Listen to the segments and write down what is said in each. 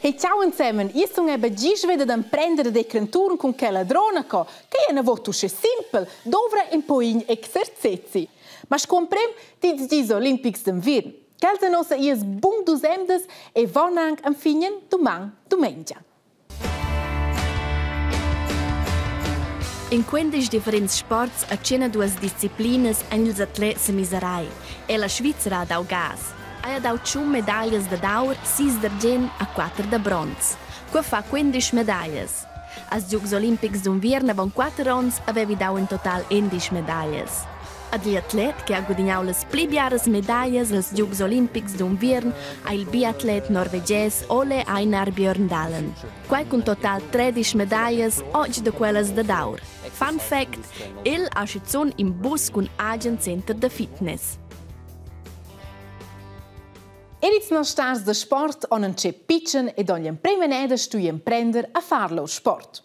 Che ciao insemen, io sun eben gist veda d'emprender da crenturn cun quella drona co, che è navot usche simpel, dovra un poin exercezi. Ma scumprem dits dis olimpics d'enviern. Quels en ossa ies bun dus emdas e von anc anfignen duman dumengia. In quindesch differents sports a tschena duas disciplinas ein ils atlets semiserai. E la Svizra ha dau gas. Ei ha dau tschun medaglias dad aur, sis d'argient e quater da bronz. Quei fa quindesch medaglias. Als Giogs olimpics d'unviern avon quater onns havevi dau in total endisch medaglias. Ad igl atlet che ha gudignau las pli biaras medaglias als Giogs olimpics d'unviern ha il biatlet norvegies Ole Einar Björndalen. Quai cun total tredisch medaglias, otg da quellas dad aur. Fun fact: El ha schizun in bus cun agen center da fitness. Er ils nos stars da sport han entschet pitschen ed han l'emprema neda stuì emprender a far lur sport.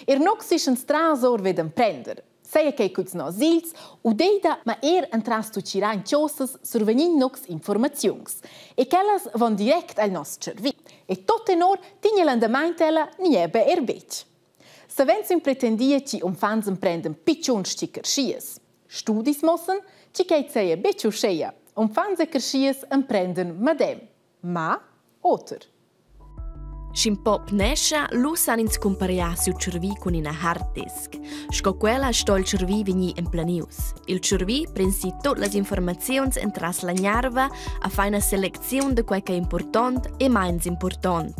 Er nox ischan stras or ved emprender. Seia quei culs nos ils, udeida, ma er entras tuccirar in chosas survegnin nox informaziuns. E quellas van direct al nos cervi. E tot tenor tigna l'andamaint ella ni ebe er betg. Savens ün pretendia chi uffants emprenden picciuns chi creschias. Studis mossen chi quei seia betg uscheia. Uffants e creschias emprenden madem. Ma oter. Sch'in pop nescha, lu san ins cumparegliar siu tscharvi cun ina harddisk. Sco quella sto il tscharvi vegnir emplenius. Il tscharvi pren si tut las informaziuns entras la gnarva e fa ina selecziun da quei ch'ei impurtont e meins impurtont.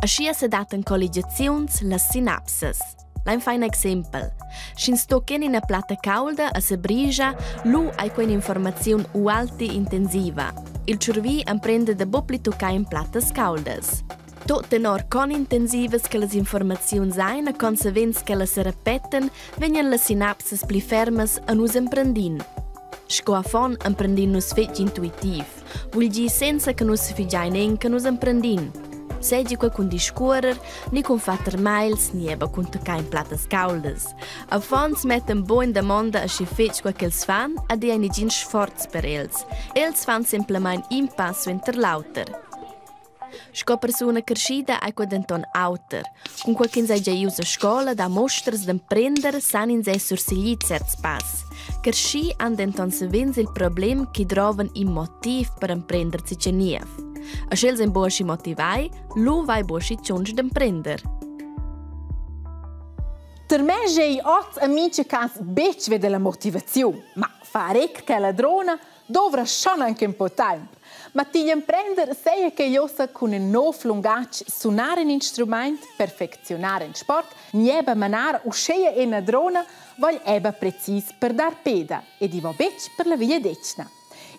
Aschia sedattan colligiaziuns las sinapsas. Lein far in exempel. Sch'ins sto en ina platta caulda e sebrigia, lu ei quei in'informaziun ualti intensiva. Il tschurvi emprende da buc pli tuccar en plattas cauldas. Tot tenor con intensivas che las informaziuns ein e con savens ch'ellas se repetan, vegnan las sinapsas pli fermas e nus emprendin. Sco affon emprendin nus fetg intuitiv, vul dir senza che nus figein en che nus emprendin. Seigi quei cun discuorer, ni cun far termagls, ni eba cun tuccar in plattas cauldas. Affons mettan buc in damonda aschi fetg quei ch'els fan ed ei negin sforz per els. Els fan semplamein in pass suenter l'auter. Sco persuna creschida ei quei denton auter. Cunquei ch'ins ei gia ius a scola da mostras d'emprender san ins esser sursigli certs pass. Creschi han denton savens il problem che drovan in motiv per emprender tgei niev. E sch'els ein buc aschi motivai, lu vai buc aschi tschunsch d'emprender. Per me ei oz a mincha cas betg ve della motivaziun, ma far ec che la drona dovra schon anche un po temp. Ma ti emprender seia che ossa cun in nov lungatg sunar in instrument, perfecziunar in sport, nieba manar uscheia ina drona, vogl eba precis per dar peda ed i va betg per la via detgna.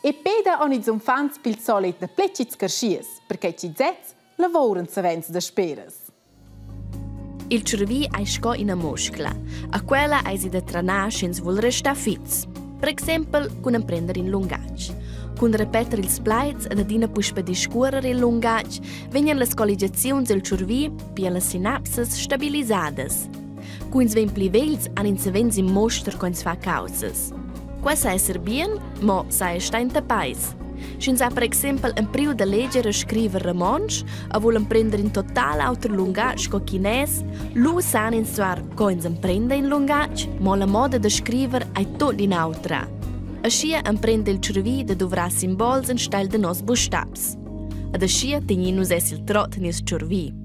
E peda on ils uffants pil solit da plecits carschias, perché chi zets lavuran savens da speras. Il tschurvi ei sco ina muscla. A quella eisi da trenar sch'ins vul restar fits. Per exempel cun emprender in lungatg. Cun repeter ils plaids ed adina puspei discuorer il lungatg vegnan las colligiaziuns el tschurvi, pia las sinapsas, stabilisadas. Cu ins vegn pli vegls han ins savens in muster co ins fa caussas. Quei sa esser bien, mo sa ei star enta peis. Sch'ins ha per exempel empriu da leger e scriver romontsch e vul emprender in total auter lungatg sco chines, lu san ins zwar co ins emprenda in lungatg, mo la moda da scriver ei tut in'autra. Aschia emprenda il tschurvi da duvrar simbols enstagl da nos bustabs. Ed aschia tegnin nus es il trot nies tschurvi.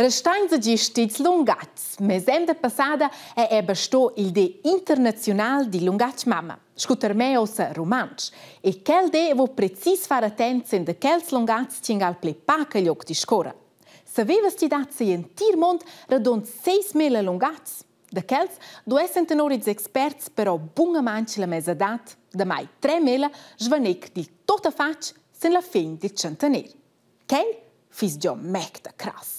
Restainsa gist ils lungatgs. Mesemda passada è ebbe sto il di internaziunal dil lungatg mamma, scu ter me ossa rumantsch. E quel de vo precis far attent sen de quels lungatgs tingal ple paca glioc discorra. Savevas ti dat sei entir mond radund 6.000 lungatgs? Da quels duessen tenor ils experts però bunamain la mesadad, damai 3.000, svanir dil tuttafatg sin la fin dil tschentaner. Quei fiss giò mec da crass.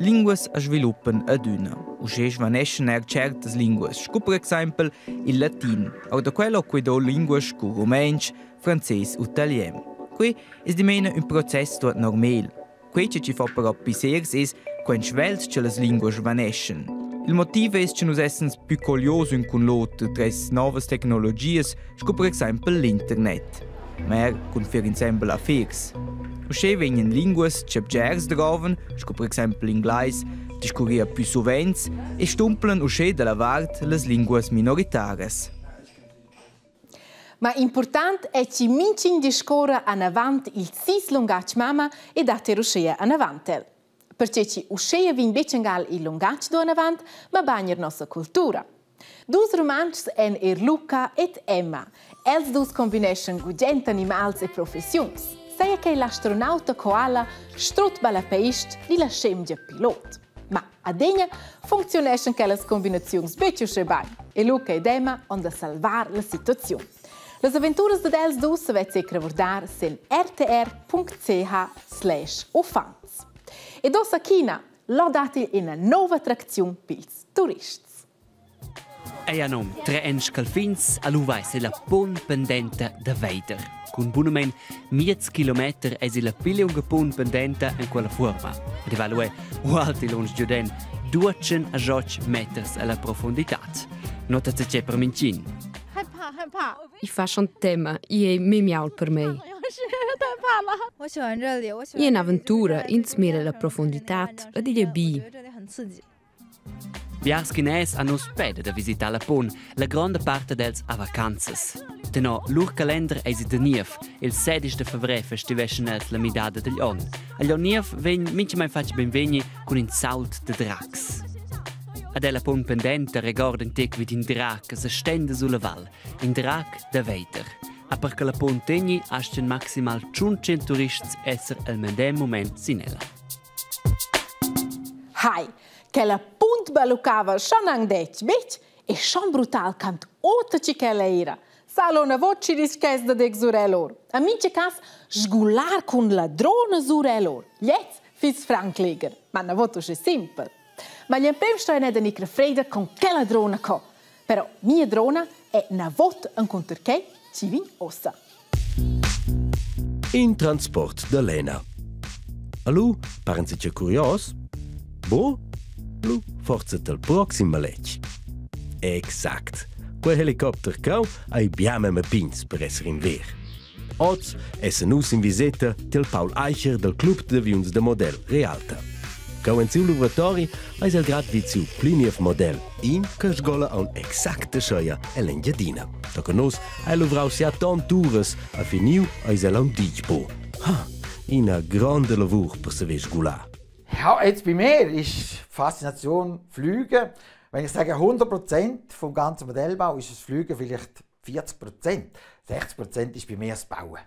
Linguas as sviluppan adüna. Uschè svaneschan eir tschertas linguas, sco per exaimpel il latin. Our da quel ho que do linguas scu rumantsch, frances u talian. Que es dimena ün process tuot normal. Quei che chi fa però pissers es quant svelt cha las linguas svaneschan. Il motiv es cha nus essans pü collios ün cun l'oter tres nouvas tecnologias, sco per exaimpel l'internet. Ma er cun fer insembel affers. Uschè vegnan linguas che bgers drovan, sco per exaimpel l'inglais, discurria pü suvenz e stumplan uschè da la vart las linguas minoritaras. Ma important è chi minchin discuorra anavant il sis lungatg mamma e dat er uschea anavant el. Perche chi uschea vegn betg angal il lungatg do anavant, ma bain er nossa cultura. Dus Rumantschs èn er Luca ed Emma. Els dus combineschan gugent animals e professiuns. Saja quai l'astronauta koala, strut ballapeist ni la schemgia pilot. Ma adegna funcziuneschan quellas combinaziuns betg uschè bain e Luca ed Emma han da salvar la situaziun. Las aventuras dad els dus savez ir revurdar sin rtr.ch/uffants. Ed ossa China, là datti ina nova attracziun pils turists. Ei ha num tre en scalfins a lu vai la pun pendenta da veider. Cun bunamein miez kilometer eisi la pli liunga pun pendenta en quella fuorma. Ed evalue ualti lunsch giuden 208 meters alla profunditad. Nota tge per mintgin. I fa schon tema, i ei memia ault per mei. I è un'aventura, ins mira la profunditad ed igl è bi. Biars chinès han uss peda da visitar la Pun, la gronda part dad els a vacanzas. Tenor lur calender eisi da niev. Il 16 da favrer festiveschan els la midada digl onn. Agl onn niev vegn mintgamai fatg beinvegni cun in sault da dracs. Ad ella pon pendenta regorda in tec vid in drac che se stenda sulla val, in drac da veider. A per che la pon tegni astgan maximal 500 turists esser el medem mument sin ella. Hai, quella punt balluccava schon anc detg, betg? E schon brutal quant ota chi ch'ella era. Salona voci rischess dad exurer lor. A mincha cas sgular cun la drona sur el or. Gliez fiss franc leger, ma na vot uschè simpel. Ma gl'emprem sto ina da nicra freida con quella drona co. Però mia drona è na vot encunter quei chi vegn ossa. In transport da lena. Allu, paren si curios? Bo? Lu forza tal proxim maletg. Exact. Quel helicopter cheu ei bia memia pigns per esser in ver. Oz essan nus in viseta tiel Paul Eicher dal club d'aviuns da model Realta. Cheu en siu luvratori eis el grad vid siu pli niev model, in che sgola aunc exacta scheia ell'Engiadina. Tochen nus ha el luvrau sia tonturas, ha finiu eis el aunc ditg bu. Ha, ina gronda lavur per saver sgular. Ja, jetzt bei mir ist Faszination Flüge. Wenn ich sage 100% vom ganzen Modellbau ist das Flüge vielleicht 40%. 60% ist bei mir das Bauen.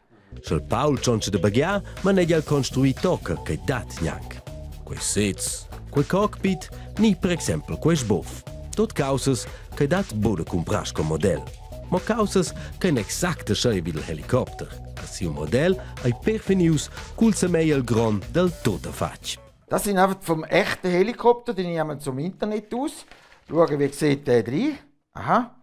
Sch'el Paul tschontscha da baghiar, manegia el construir tocca che dat gnanc. Quei sez, quei cockpit ni per exempel quei sbuff. Tot caussas che dat buc da cumprar sco model. Mo caussas ch'ein exacta schei vid il helicopter. A siu model ei perfinius cul semegl grond del tuttafatg. Das sind einfach vom echten Helikopter, die nehmen zum Internet aus. Schauen, wie sieht der drin. Aha.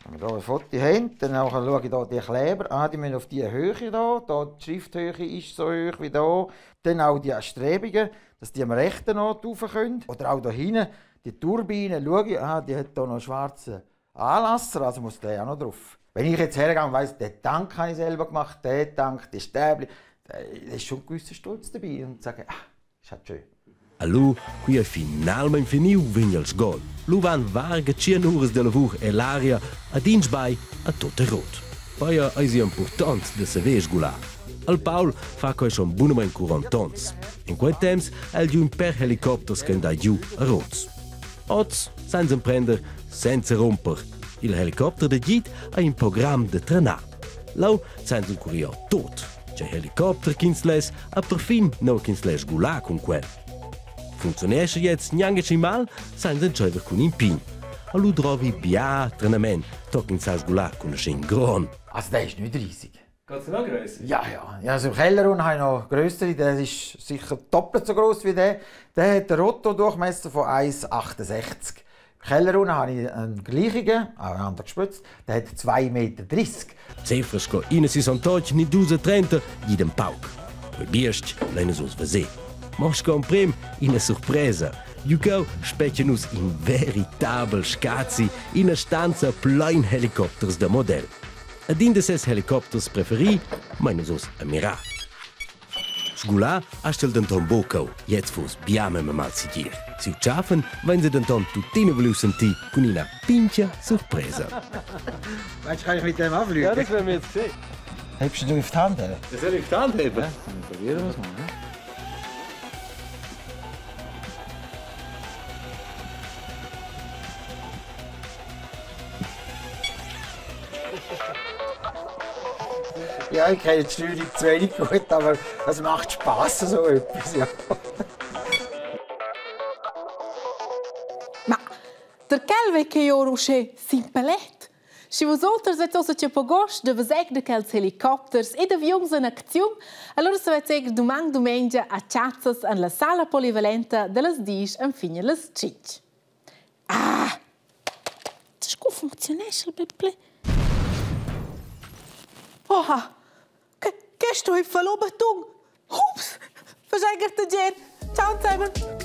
Wenn wir hier ein Foto haben, dann schaue ich hier die Kleber. Ah, die müssen auf diese Höhe hier. Da die Schrifthöhe ist so hoch wie hier. Dann auch die Strebungen, dass die am rechten Ort rauf können. Oder auch hier hinten, die Turbine, schaue ich, ah, die hat hier noch einen schwarzen Anlasser, also muss der auch noch drauf. Wenn ich jetzt hergehe und weiss, den Tank habe ich selber gemacht, den Tank, die Stäbchen, da ist schon ein gewisser Stolz dabei und sage, ah, ist halt schön. A lu, qui ei finalmein finiu, vegn el sgol. Lu van varga tschien uras da lavur ell'aria ad in sbagl a tut e rut. Peia eisi impurtont da saver sgular. Al Paul fa quei schon bunamein 40 onns. In quei temps ha el giu in per helicopters che dai giu a Rots. Oz, senza emprender, senza romper. Il helicopter da git ha in program da trenar. Lau senza curir tot. Tgei helicopter ch'ins less, a perfin nua ch'ins less sgular cun quel. Funcziunescha jetzt gnanca schi mal, senza entscheiver cun in pign. A lu drovi bia trenament, tochen sa sgular cun in gron. Also der ist nicht riesig. Geht's noch grösser? Ja, ja. Ja, also im Keller unten habe ich noch grössere, der ist sicher doppelt so groß wie der. Der hat einen Rotordurchmesser von 1,68. Im Keller unten habe ich einen gleichen, auch einen anderen gespritzt, der hat 2,30 Meter. Cefras sco ina sissantotg ni dus e trenta gidan pauc. Quei biestg lein nus uss veser. Mo sco emprem ina surpresa. Giu spetga nus in veritabel scazi, ina stanza plein helicopters da model. Ed in de ses helicopters preferi mein nus oz a mirar. Sgulà astg el denton buca, gliez fuss bia memia malsegir. Siu tschaffen vein se denton tuttina vuliu sentir cun ina pintga surpresa. Meinst du, kann ich mit dem abfliegen? Ja, das werden wir jetzt sehen. Hebst du auf die Hand? Oder? Das soll ich auf die Hand heben? Ja, dann probieren wir es mal. Ne? Ja, ich kenne die Steuerung zu wenig gut, aber es macht Spass, so etwas. Ja. Ma der quel vei che jor uschè simpelet. Schi vus oters vet ossa che po gost da veser da quels helicopters ed aviuns in acziun, allora se vet egr duman dumengia a Chazzas en la sala polivalenta dallas 10 enfin las 5. Ah! Sco funcziunescha il bel Oha! Che, che sto il falò battun? Ups! Faschai gartegier! Ciao zusammen!